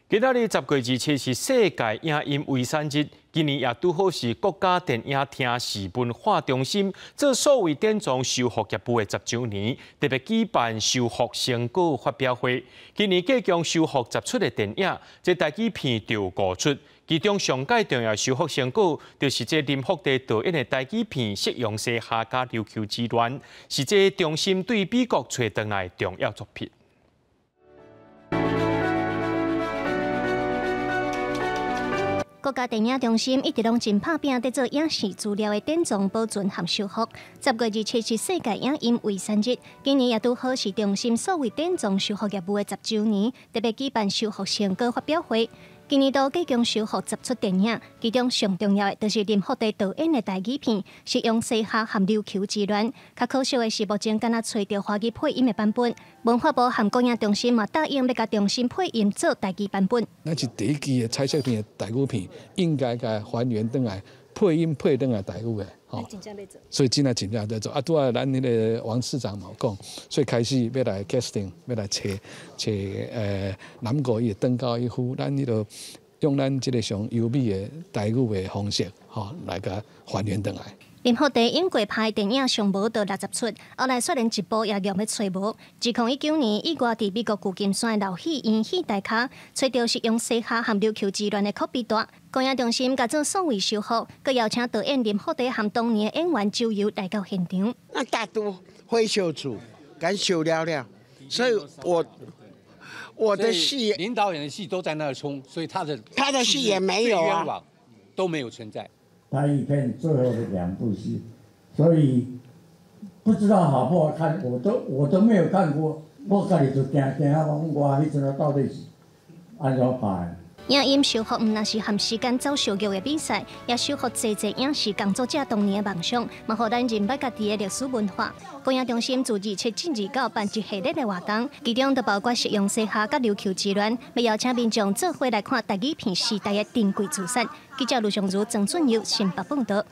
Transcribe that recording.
今仔日10月27是世界影音遺產日，今年也拄好是國家電影廳視文化中心做數位典藏修復業務的10週年，特別舉辦修復成果發表會。今年計共修復10齣的電影，這台語片就五齣，其中上蓋重要修復成果，就是這林福地導演的台語片《夕陽西下佮琉球之亂》，是這中心對美國揣轉來重要作品。國家電影中心一直攏真拍拚佇做影視資料的典藏保存和修復。10月27是世界影音遺產日，今年也拄好是中心數位典藏修復業務的10週年，特別舉辦修復成果發表會。今年度計共修復10齣電影，其中上重要的就是林福地導演的台語片《夕陽西下》和《琉球之亂》。較可惜的是，目前敢若揣著華語配音的版本。文化部和國影中心嘛答應欲共中心配音做台語版本。咱是第一支的彩色片的台語片，應該共還原轉來配音配轉來台語的，吼。所以真正真正在做。啊，拄仔咱彼个王市長嘛有講，所以開始欲來 casting，欲來揣揣南國伊的登高一呼，咱彼个用咱這个上優美的台語的方式，吼，來共還原轉來。林福地影過拍的電影上無就60齣，後來雖然一部也強欲揣無。2019年意外佇美國舊金山的老戲院戲台跤，揣著夕陽西下和琉球之亂的拷貝帶。國影中心共做數位修復，閣邀請導演林福地和當年的演員周游來到現場。那大都回修處，共修了了，所以我的戲，林導演的戲都在那衝，所以他的戲也沒有啊，都沒有存在。台語片最後的兩部戲，所以不知道好不好看，我都沒有看過，我家己就驚驚啊！講我彼陣到底是按怎拍？影音修復毋但是和時間走相約的比賽，也修復濟濟影視工作者當年的夢想，嘛予咱認捌家己的歷史文化。國影中心自27至29辦一系列的活動，其中就包括夕陽西下佮琉球之亂，欲邀請民眾做伙來看台語片時代的珍貴資產。記者盧尚如、曾俊佑新北報導。